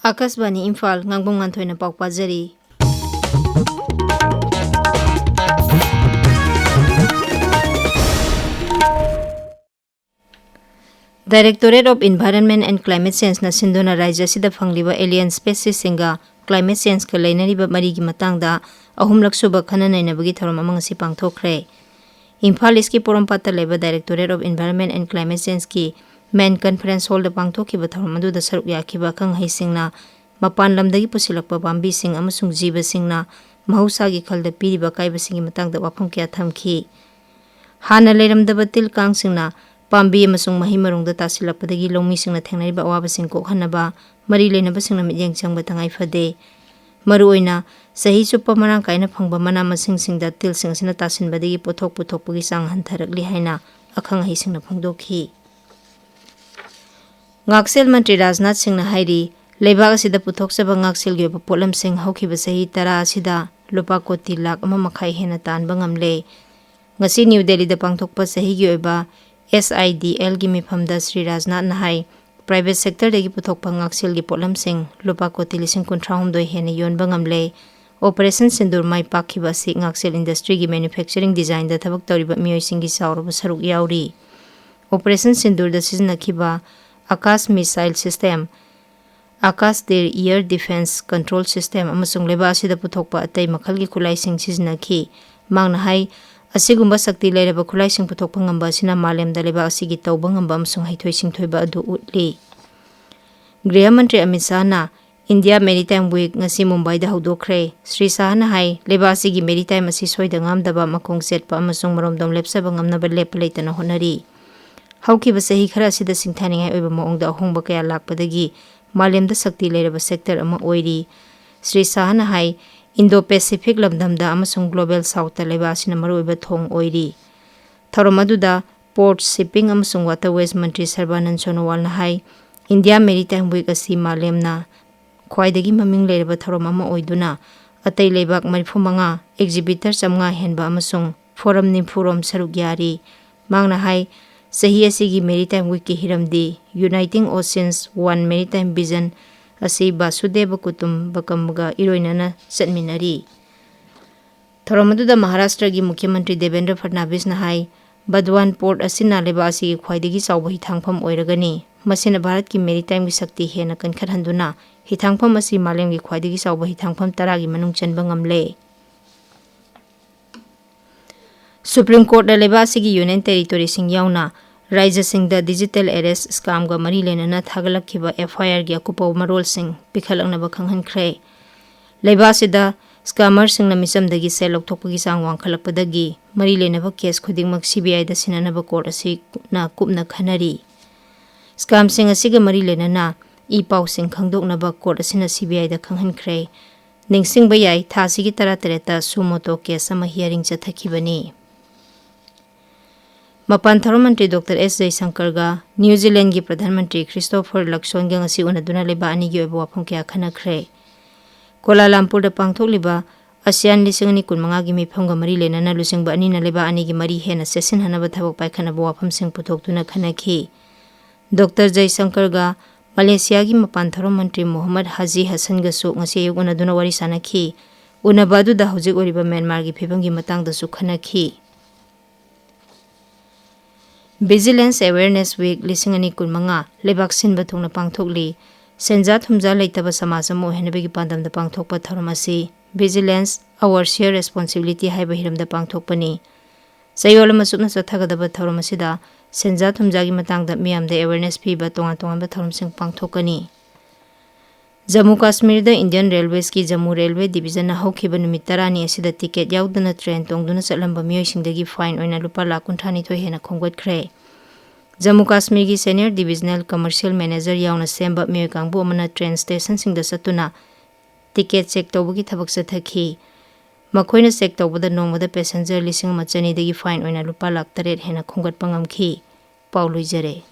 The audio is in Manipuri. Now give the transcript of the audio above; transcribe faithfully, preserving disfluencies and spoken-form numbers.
ꯑꯥꯀꯥꯁꯕꯥꯅꯤ ꯏꯝꯐꯥꯜ, ꯉꯥꯡꯕꯝ ꯉꯥꯟꯊꯣꯏꯅ ꯄꯥꯎ ꯄꯥꯖꯔꯤ꯫ Directorate of Environment and Climate Changeꯅ ꯁꯤꯟꯗꯨꯅ ꯔꯥꯖ꯭ꯌ ꯑꯁꯤꯗ ꯐꯪꯂꯤꯕ alien speciesꯁꯤꯡꯒ climate changeꯀ ꯂꯩꯅꯔꯤꯕ ꯃꯔꯤꯒꯤ ꯃꯇꯥꯡꯗ ꯑꯍꯨꯝꯂꯛ ꯁꯨꯕ ꯈꯟꯅ ꯅꯩꯅꯕꯒꯤ ꯊꯧꯔꯝ ꯑꯃ ꯉꯁꯤ ꯄꯥꯡꯊꯣꯛꯈ꯭ꯔꯦ꯫ ꯏꯝꯐꯥꯜ ꯏꯁꯀꯤ ꯄꯣꯔꯣꯝꯄꯥꯠꯇ ꯂꯩꯕ Directorate of Environment and Climate Changeꯀꯤ main conference hallꯗ ꯄꯥꯡꯊꯣꯛꯈꯤꯕ ꯊꯧꯔꯝ ꯑꯗꯨꯗ ꯁꯔꯨꯛ ꯌꯥꯈꯤꯕ ꯑꯈꯪ ꯑꯍꯩꯁꯤꯡꯅ ꯃꯄꯥꯟ ꯂꯝꯗꯒꯤ ꯄꯨꯁꯤꯜꯂꯛꯄ ꯄꯥꯝꯕꯤꯁꯤꯡ ꯑꯃꯁꯨꯡ ꯖꯤꯕꯁꯤꯡꯅ ꯃꯍꯧꯁꯥꯒꯤ ꯈꯜꯗ ꯄꯤꯔꯤꯕ ꯑꯀꯥꯏꯕꯁꯤꯡꯒꯤ ꯃꯇꯥꯡꯗ ꯋꯥꯐꯝ ꯀꯌꯥ ꯊꯝꯈꯤ꯫ ꯍꯥꯟꯅ ꯂꯩꯔꯝꯗꯕ ꯇꯤꯜ ꯀꯥꯡꯁꯤꯡꯅ ꯄꯥꯝꯕꯤ ꯑꯃꯁꯨꯡ ꯃꯍꯩ ꯃꯔꯣꯡꯗ ꯇꯥꯁꯤꯜꯂꯛꯄꯗꯒꯤ ꯂꯧꯃꯤꯁꯤꯡꯅ ꯊꯦꯡꯅꯔꯤꯕ ꯑꯋꯥꯕꯁꯤꯡ ꯀꯣꯛꯍꯟꯅꯕ ꯃꯔꯤ ꯂꯩꯅꯕꯁꯤꯡꯅ ꯃꯤꯠꯌꯦꯡ ꯆꯪꯕ ꯇꯉꯥꯏ ꯐꯗꯦ꯫ ꯃꯔꯨꯑꯣꯏꯅ ꯆꯍꯤ ꯆꯨꯞꯄ ꯃꯔꯥꯡ ꯀꯥꯏꯅ ꯐꯪꯕ ꯃꯅꯥ ꯃꯁꯤꯡꯁꯤꯡꯗ ꯇꯤꯜꯁꯤꯡ ꯑꯁꯤꯅ ꯇꯥꯁꯤꯟꯕꯗꯒꯤ ꯄꯣꯠꯊꯣꯛ ꯄꯨꯊꯣꯛꯄꯒꯤ ꯆꯥꯡ ꯍꯟꯊꯔꯛꯂꯤ ꯍꯥꯏꯅ ꯑꯈꯪ ꯑꯍꯩꯁꯤꯡꯅ ꯐꯣꯡꯗꯣꯛꯈꯤ꯫ ꯉꯥꯛꯁꯦꯜ ꯃꯟꯇ꯭ꯔꯤ ꯔꯥꯖꯅꯥꯊ ꯁꯤꯡꯅ ꯍꯥꯏꯔꯤ, ꯂꯩꯕꯥꯛ ꯑꯁꯤꯗ ꯄꯨꯊꯣꯛꯆꯕ ꯉꯥꯛꯁꯦꯜꯒꯤ ꯑꯣꯏꯕ ꯄꯣꯠꯂꯝꯁꯤꯡ ꯍꯧꯈꯤꯕ ꯆꯍꯤ ꯇꯔꯥ ꯑꯁꯤꯗ ꯂꯨꯄꯥ ꯀꯣꯇꯤ ꯂꯥꯈ ꯑꯃ ꯃꯈꯥꯏ ꯍꯦꯟꯅ ꯇꯥꯟꯕ ꯉꯝꯂꯦ꯫ ꯉꯁꯤ ꯅ꯭ꯌꯨ ꯗꯦꯜꯂꯤꯗ ꯄꯥꯡꯊꯣꯛꯄ ꯆꯍꯤꯒꯤ ꯑꯣꯏꯕ SIDLꯒꯤ ꯃꯤꯐꯝꯗ ꯁ꯭ꯔꯤ ꯔꯥꯖꯅꯥꯊꯅ ꯍꯥꯏ, private sectorꯗꯒꯤ ꯄꯨꯊꯣꯛꯄ ꯉꯥꯛꯁꯦꯜꯒꯤ ꯄꯣꯠꯂꯝꯁꯤꯡ ꯂꯨꯄꯥ ꯀꯣꯇꯤ ꯂꯤꯁꯤꯡ ꯀꯨꯟꯊ꯭ꯔꯥ ꯍꯨꯝꯗꯣꯏ ꯍꯦꯟꯅ ꯌꯣꯟꯕ ꯉꯝꯂꯦ꯫ Operation ꯁꯤꯟꯗꯨꯔ ꯃꯥꯏ ꯄꯥꯛꯈꯤꯕ ꯑꯁꯤ ꯉꯥꯛꯁꯦꯜ industryꯒꯤ manufacturing designꯗ ꯊꯕꯛ ꯇꯧꯔꯤꯕ ꯃꯤꯑꯣꯏꯁꯤꯡꯒꯤ ꯆꯥꯎꯔꯕ ꯁꯔꯨꯛ ꯌꯥꯎꯔꯤ꯫ Operation ꯁꯤꯟꯗꯨꯔꯗ ꯁꯤꯖꯤꯟꯅꯈꯤꯕ Akash missile system, Akash ꯇꯤꯔ air defence control system ꯑꯃꯁꯨꯡ ꯂꯩꯕꯥꯛ ꯑꯁꯤꯗ ꯄꯨꯊꯣꯛꯄ ꯑꯇꯩ ꯃꯈꯜꯒꯤ ꯈꯨꯠꯂꯥꯏꯁꯤꯡ ꯁꯤꯖꯤꯟꯅꯈꯤ꯫ ꯃꯍꯥꯛꯅ ꯍꯥꯏ, ꯑꯁꯤꯒꯨꯝꯕ ꯁꯛꯇꯤ ꯂꯩꯔꯕ ꯈꯨꯠꯂꯥꯏꯁꯤꯡ ꯄꯨꯊꯣꯛꯄ ꯉꯝꯕ ꯑꯁꯤꯅ ꯃꯥꯂꯦꯝꯗ ꯂꯩꯕꯥꯛ ꯑꯁꯤꯒꯤ ꯇꯧꯕ ꯉꯝꯕ ꯑꯃꯁꯨꯡ ꯍꯩꯊꯣꯏ ꯁꯤꯡꯊꯣꯏꯕ ꯑꯗꯨ ꯎꯠꯂꯤ꯫ ꯒ꯭ꯔꯤꯍ ꯃꯟꯇ꯭ꯔꯤ ꯑꯃꯤꯠ ꯁꯥꯍꯅ India Maritime Week ꯉꯁꯤ ꯃꯨꯝꯕꯥꯏꯗ ꯍꯧꯗꯣꯛꯈ꯭ꯔꯦ꯫ ꯁ꯭ꯔꯤ ꯁꯥꯍꯅ ꯍꯥꯏ, ꯂꯩꯕꯥꯛ ꯑꯁꯤꯒꯤ maritime ꯑꯁꯤ ꯁꯣꯏꯗ ꯉꯥꯝꯗꯕ, ꯃꯈꯣꯡ ꯆꯦꯠꯄ ꯑꯃꯁꯨꯡ ꯃꯔꯣꯝꯗꯣꯝ ꯂꯦꯞꯆꯕ ꯉꯝꯅꯕ ꯂꯦꯞꯄ ꯂꯩꯇꯅ ꯍꯣꯠꯅꯔꯤ꯫ ꯍꯧꯈꯤꯕ ꯆꯍꯤ ꯈꯔ ꯑꯁꯤꯗ ꯁꯤꯡꯊꯥꯅꯤꯡꯉꯥꯏ ꯑꯣꯏꯕ ꯃꯑꯣꯡꯗ ꯑꯍꯣꯡꯕ ꯀꯌꯥ ꯂꯥꯛꯄꯗꯒꯤ ꯃꯥꯂꯦꯝꯗ ꯁꯛꯇꯤ ꯂꯩꯔꯕ sector ꯑꯃ ꯑꯣꯏꯔꯤ꯫ ꯁ꯭ꯔꯤ ꯁꯥꯍꯅ ꯍꯥꯏ, Indo-Pacific ꯂꯝꯗꯝꯗ ꯑꯃꯁꯨꯡ Global Southꯇ ꯂꯩꯕꯥꯛ ꯑꯁꯤꯅ ꯃꯔꯨꯑꯣꯏꯕ ꯊꯣꯡ ꯑꯣꯏꯔꯤ꯫ ꯊꯧꯔꯝ ꯑꯗꯨꯗ Port, Shipping ꯑꯃꯁꯨꯡ Waterways ꯃꯟꯇ꯭ꯔꯤ ꯁꯔꯕꯥꯅꯟ ꯁꯣꯅꯣꯋꯥꯜꯅ ꯍꯥꯏ, India Maritime Week ꯑꯁꯤ ꯃꯥꯂꯦꯝꯅ ꯈ꯭ꯋꯥꯏꯗꯒꯤ ꯃꯃꯤꯡ ꯂꯩꯔꯕ ꯊꯧꯔꯝ ꯑꯃ ꯑꯣꯏꯗꯨꯅ, ꯑꯇꯩ ꯂꯩꯕꯥꯛ ꯃꯔꯤꯐꯨ ꯃꯉꯥ, exhibitor ꯆꯥꯝꯃꯉꯥ ꯍꯦꯟꯕ ꯑꯃꯁꯨꯡ forum ꯅꯤꯐꯨ ꯔꯣꯝ ꯁꯔꯨꯛ ꯌꯥꯔꯤ꯫ ꯃꯍꯥꯛꯅ ꯍꯥꯏ, ꯆꯍꯤ ꯑꯁꯤꯒꯤ Maritime Weekꯀꯤ ꯍꯤꯔꯝꯗꯤ Uniting Oceans, One Maritime Vision, ꯑꯁꯤ ꯕꯥꯁꯨꯗꯦꯕ ꯀꯨꯇꯨꯝꯕꯀꯝꯒ ꯏꯔꯣꯏꯅꯅ ꯆꯠꯃꯤꯟꯅꯔꯤ꯫ ꯊꯧꯔꯝ ꯑꯗꯨꯗ ꯃꯍꯥꯔꯥꯁꯇ꯭ꯔꯒꯤ ꯃꯨꯈ꯭ꯌ ꯃꯟꯇ꯭ꯔꯤ ꯗꯦꯕꯦꯟꯗ꯭ꯔ ꯐꯗꯅꯥꯕꯤꯁꯅ ꯍꯥꯏ, ꯕꯗꯋꯥꯟ ꯄꯣꯔꯠ ꯑꯁꯤꯅ ꯂꯩꯕꯥꯛ ꯑꯁꯤꯒꯤ ꯈ꯭ꯋꯥꯏꯗꯒꯤ ꯆꯥꯎꯕ ꯍꯤꯊꯥꯡꯐꯝ ꯑꯣꯏꯔꯒꯅꯤ꯫ ꯃꯁꯤꯅ ꯚꯥꯔꯠꯀꯤ maritime ꯒꯤ ꯁꯛꯇꯤ ꯍꯦꯟꯅ ꯀꯟꯈꯠꯍꯟꯗꯨꯅ ꯍꯤꯊꯥꯡꯐꯝ ꯑꯁꯤ ꯃꯥꯂꯦꯝꯒꯤ ꯈ꯭ꯋꯥꯏꯗꯒꯤ ꯆꯥꯎꯕ ꯍꯤꯊꯥꯡꯐꯝ ꯇꯔꯥꯒꯤ ꯃꯅꯨꯡ ꯆꯟꯕ ꯉꯝꯂꯦ꯫ ꯁꯨꯄ꯭ꯔꯤꯝ ꯀꯣꯔꯠꯅ ꯂꯩꯕꯥꯛ ꯑꯁꯤꯒꯤ ꯌꯨꯅꯤꯌꯟ ꯇꯦꯔꯤꯇꯣꯔꯤꯁꯤꯡ ꯌꯥꯎꯅ ꯔꯥꯖ꯭ꯌꯁꯤꯡꯗ digital arrest scam ꯒ ꯃꯔꯤ ꯂꯩꯅꯅ ꯊꯥꯒꯠꯂꯛꯈꯤꯕ F I R ꯒꯤ ꯑꯀꯨꯞꯄ ꯃꯔꯣꯜꯁꯤꯡ ꯄꯤꯈꯠꯂꯛꯅꯕ ꯈꯪꯍꯟꯈ꯭ꯔꯦ꯫ ꯂꯩꯕꯥꯛ ꯑꯁꯤꯗ scammer ꯁꯤꯡꯅ ꯃꯤꯆꯝꯗꯒꯤ ꯁꯦꯜ ꯂꯧꯊꯣꯛꯄꯒꯤ ꯆꯥꯡ ꯋꯥꯡꯈꯠꯂꯛꯄꯗꯒꯤ ꯃꯔꯤ ꯂꯩꯅꯕ case ꯈꯨꯗꯤꯡꯃꯛ C B I ꯗ ꯁꯤꯟꯅꯅꯕ ꯀꯣꯔꯠ ꯑꯁꯤꯅ ꯀꯨꯞꯅ ꯈꯟꯅꯔꯤ꯫ Scam ꯁꯤꯡ ꯑꯁꯤꯒ ꯃꯔꯤ ꯂꯩꯅꯅ ꯏ ꯄꯥꯎꯁꯤꯡ ꯈꯪꯗꯣꯛꯅꯕ ꯀꯣꯔꯠ ꯑꯁꯤꯅ C B I ꯗ ꯈꯪꯍꯟꯈ꯭ꯔꯦ꯫ ꯅꯤꯡꯁꯤꯡꯕ ꯌꯥꯏ, ꯊꯥ ꯑꯁꯤꯒꯤ ꯇꯔꯥꯇꯔꯦꯠꯇ suo motu case ꯑꯃ hearing ꯆꯠꯊꯈꯤꯕꯅꯤ꯫ ꯃꯄꯥꯟ ꯊꯧꯔꯝ ꯃꯟꯇ꯭ꯔꯤ ꯗꯣꯛꯇꯔ ꯑꯦꯁ ꯖꯌꯁꯪꯀꯔꯒ ꯅ꯭ꯌꯨ ꯖꯤꯂꯦꯟꯒꯤ ꯄ꯭ꯔꯙꯥꯟ ꯃꯟꯇ꯭ꯔꯤ ꯈ꯭ꯔꯤꯁꯇꯣꯐꯔ ꯂꯛꯁꯣꯟꯒ ꯉꯁꯤ ꯎꯅꯗꯨꯅ ꯂꯩꯕꯥꯛ ꯑꯅꯤꯒꯤ ꯑꯣꯏꯕ ꯋꯥꯐꯝ ꯀꯌꯥ ꯈꯟꯅꯈ꯭ꯔꯦ꯫ ꯀꯣꯂꯥꯂꯝꯄꯨꯔꯗ ꯄꯥꯡꯊꯣꯛꯂꯤꯕ ASEAN ꯂꯤꯁꯤꯡ ꯑꯅꯤ ꯀꯨꯟꯃꯉꯥꯒꯤ ꯃꯤꯐꯝꯒ ꯃꯔꯤ ꯂꯩꯅꯅ ꯂꯨꯆꯤꯡꯕ ꯑꯅꯤꯅ ꯂꯩꯕꯥꯛ ꯑꯅꯤꯒꯤ ꯃꯔꯤ ꯍꯦꯟꯅ ꯆꯦꯠꯁꯤꯟꯍꯟꯅꯕ ꯊꯕꯛ ꯄꯥꯏꯈꯠꯅꯕ ꯋꯥꯐꯝꯁꯤꯡ ꯄꯨꯊꯣꯛꯇꯨꯅ ꯈꯟꯅꯈꯤ꯫ ꯗꯣꯛꯇꯔ ꯖꯌꯁꯪꯀꯔꯒ ꯃꯂꯦꯁꯤꯌꯥꯒꯤ ꯃꯄꯥꯟ ꯊꯧꯔꯝ ꯃꯟꯇ꯭ꯔꯤ ꯃꯣꯍꯝꯃꯗ ꯍꯥꯖꯤ ꯍꯁꯟꯒꯁꯨ ꯉꯁꯤ ꯑꯌꯨꯛ ꯎꯅꯗꯨꯅ ꯋꯥꯔꯤ ꯁꯥꯅꯈꯤ꯫ ꯎꯅꯕ ꯑꯗꯨꯗ ꯍꯧꯖꯤꯛ ꯑꯣꯏꯔꯤꯕ ꯃ꯭ꯌꯥꯟꯃꯥꯔꯒꯤ ꯐꯤꯕꯝꯒꯤ ꯃꯇꯥꯡꯗꯁꯨ ꯈꯟꯅꯈꯤ꯫ Vigilance Awareness Week ꯂꯤꯁꯤꯡ ꯑꯅꯤ ꯀꯨꯟꯃꯉꯥ ꯂꯩꯕꯥꯛ ꯁꯤꯟꯕ ꯊꯨꯡꯅ ꯄꯥꯡꯊꯣꯛꯂꯤ꯫ ꯁꯦꯟꯖꯥ ꯊꯨꯝꯖꯥ ꯂꯩꯇꯕ ꯁꯃꯥꯖ ꯑꯃ ꯑꯣꯏꯍꯟꯅꯕꯒꯤ ꯄꯥꯟꯗꯝꯗ ꯄꯥꯡꯊꯣꯛꯄ ꯊꯧꯔꯝ ꯑꯁꯤ Vigilance, Our Share Responsibility ꯍꯥꯏꯕ ꯍꯤꯔꯝꯗ ꯄꯥꯡꯊꯣꯛꯄꯅꯤ꯫ ꯆꯌꯣꯜ ꯑꯃ ꯆꯨꯞꯅ ꯆꯠꯊꯒꯗꯕ ꯊꯧꯔꯝ ꯑꯁꯤꯗ ꯁꯦꯟꯖꯥ ꯊꯨꯝꯖꯥꯒꯤ ꯃꯇꯥꯡꯗ ꯃꯤꯌꯥꯝꯗ awareness ꯄꯤꯕ ꯇꯣꯉꯥꯟ ꯇꯣꯉꯥꯟꯕ ꯊꯧꯔꯝꯁꯤꯡ ꯄꯥꯡꯊꯣꯛꯀꯅꯤ꯫ ꯖꯝꯃꯨ ꯀꯥꯁꯃꯤꯔꯗ Indian Railways ꯀꯤ ꯖꯝꯃꯨ ꯔꯦꯜꯋꯦ ꯗꯤꯕꯤꯖꯟꯅ ꯍꯧꯈꯤꯕ ꯅꯨꯃꯤꯠ ꯇꯔꯥꯅꯤ ꯑꯁꯤꯗ ꯇꯤꯀꯦꯠ ꯌꯥꯎꯗꯅ ꯇ꯭ꯔꯦꯟ ꯇꯣꯡꯗꯨꯅ ꯆꯠꯂꯝꯕ ꯃꯤꯑꯣꯏꯁꯤꯡꯗꯒꯤ fine ꯑꯣꯏꯅ ꯂꯨꯄꯥ ꯂꯥꯈ ꯀꯨꯟꯊ꯭ꯔꯥ ꯅꯤꯊꯣꯏ ꯍꯦꯟꯅ ꯈꯣꯝꯒꯠꯈ꯭ꯔꯦ꯫ Jammu ꯀꯥꯁꯃꯤꯔꯒꯤ Senior Divisional Commercial Manager ꯌꯥꯎꯅ ꯁꯦꯝꯕ ꯃꯤꯑꯣꯏ ꯀꯥꯡꯕꯨ ꯑꯃꯅ ꯇ꯭ꯔꯦꯟ ꯁ꯭ꯇꯦꯁꯟꯁꯤꯡꯗ ꯆꯠꯇꯨꯅ ꯇꯤꯀꯦꯠ ꯆꯦꯛ ꯇꯧꯕꯒꯤ ꯊꯕꯛ ꯆꯠꯊꯈꯤ꯫ ꯃꯈꯣꯏꯅ ꯆꯦꯛ ꯇꯧꯕꯗ ꯅꯣꯡꯃꯗ passenger ꯂꯤꯁꯤꯡ ꯑꯃ ꯆꯅꯤꯗꯒꯤ fine ꯑꯣꯏꯅ ꯂꯨꯄꯥ ꯂꯥꯈ ꯇꯔꯦꯠ ꯍꯦꯟꯅ ꯈꯣꯝꯒꯠꯄ ꯉꯝꯈꯤ꯫ ꯄꯥꯎ ꯂꯣꯏꯖꯔꯦ꯫